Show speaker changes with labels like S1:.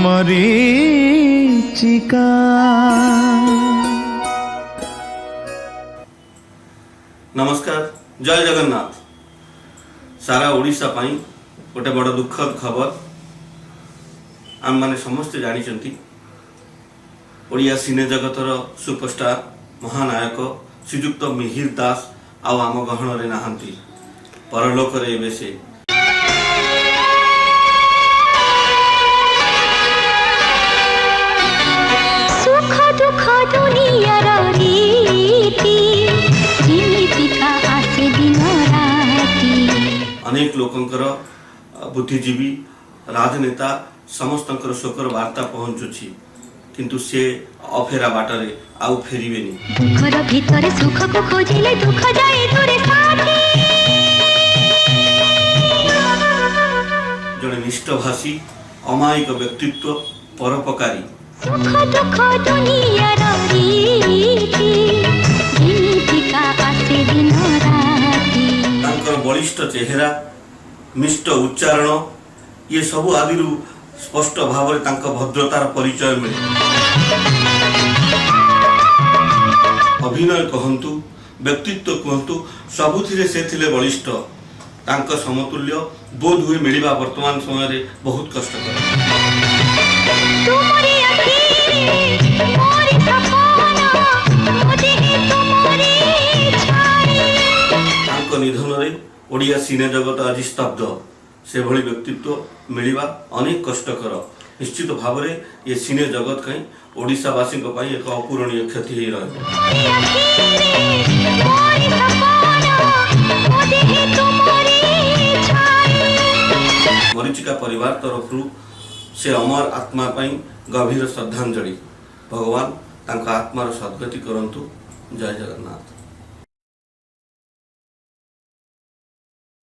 S1: ମରୀଚିକା।
S2: ନମସ୍କାର, ଜୟ ଜଗନ୍ନାଥ। ସାରା ଓଡ଼ିଶା ପାଇଁ ଗୋଟେ ବଡ଼ ଦୁଃଖଦ ଖବର। ଆମମାନେ ସମସ୍ତେ ଜାଣିଛନ୍ତି, ଓଡ଼ିଆ ସିନେ ଜଗତର ସୁପରଷ୍ଟାର ମହାନାୟକ ଶ୍ରୀଯୁକ୍ତ ମିହିର ଦାସ ଆଉ ଆମ ଗହଣରେ ନାହାନ୍ତି। ପରଲୋକରେ ଏବେ ସେ।
S3: ସୁଖ ଦୁଃଖ ଦୁନିଆର ରୀତି, ଯେମିତିକା ଆସେ ଦିନ ରାତି।
S2: ଅନେକ ଲୋକଙ୍କର, ବୁଦ୍ଧିଜୀବୀ, ରାଜନେତା ସମସ୍ତଙ୍କର ଶୋକର ବାର୍ତ୍ତା ପହଞ୍ଚୁଛି, କିନ୍ତୁ ସେ ଅଫେରା ବାଟରେ ଆଉ ଫେରିବେନି।
S3: ଦୁଃଖର ଭିତରେ ସୁଖକୁ ଖୋଜିଲେ ଦୁଃଖ ଯାଏ ଦୂରେ ସାଥୀ।
S2: ଜଣେ ମିଷ୍ଟଭାଷୀ, ଅମାୟିକ ବ୍ୟକ୍ତିତ୍ୱ, ପରୋପକାରୀ।
S3: ସୁଖ ଦୁଃଖ ଦୁନିଆର ରୀତି, ଯେମିତିକା ଆସେ ଦିନ ରାତି।
S2: ତାଙ୍କର ବଳିଷ୍ଠ ଚେହେରା, ମିଷ୍ଟ ଉଚ୍ଚାରଣ, ଇଏ ସବୁ ଆଦିରୁ ସ୍ପଷ୍ଟ ଭାବରେ ତାଙ୍କ ଭଦ୍ରତାର ପରିଚୟ ମିଳେ। ଅଭିନୟ କହନ୍ତୁ, ବ୍ୟକ୍ତିତ୍ୱ କୁହନ୍ତୁ, ସବୁଥିରେ ସେ ଥିଲେ ବଳିଷ୍ଠ। ତାଙ୍କ ସମତୁଲ୍ୟ ବୋଧ ହୁଏ ମିଳିବା ବର୍ତ୍ତମାନ ସମୟରେ ବହୁତ କଷ୍ଟକର।
S3: ତୁମରି ଆଖିରେ ମୋରି ସପନ, ମୋ ଦେହେ ତୁମରି ଛାଇ।
S2: ତାଙ୍କ ନିଧନରେ ଓଡ଼ିଆ ସିନେ ଜଗତ ଆଜି ସ୍ତବ୍ଧ। ସେଭଳି ବ୍ୟକ୍ତିତ୍ୱ ମିଳିବା ଅନେକ କଷ୍ଟକର। ନିଶ୍ଚିତ ଭାବରେ ଏ ସିନେ ଜଗତ ପାଇଁ, ଓଡ଼ିଶାବାସୀଙ୍କ ପାଇଁ ଏକ ଅପୂରଣୀୟ କ୍ଷତି ହେଇ ରହିବ।
S3: ତୁମରି ଆଖିରେ ମୋରି ସପନ, ମୋ ଦେହେ ତୁମରି ଛାଇ।
S2: ମରୀଚିକା ପରିବାର ତରଫରୁ ସେ ଅମର ଆତ୍ମା ପାଇଁ ଗଭୀର ଶ୍ରଦ୍ଧାଞ୍ଜଳି। ଭଗବାନ ତାଙ୍କ ଆତ୍ମାର ସଦ୍ଗତି କରନ୍ତୁ। ଜୟ ଜଗନ୍ନାଥ।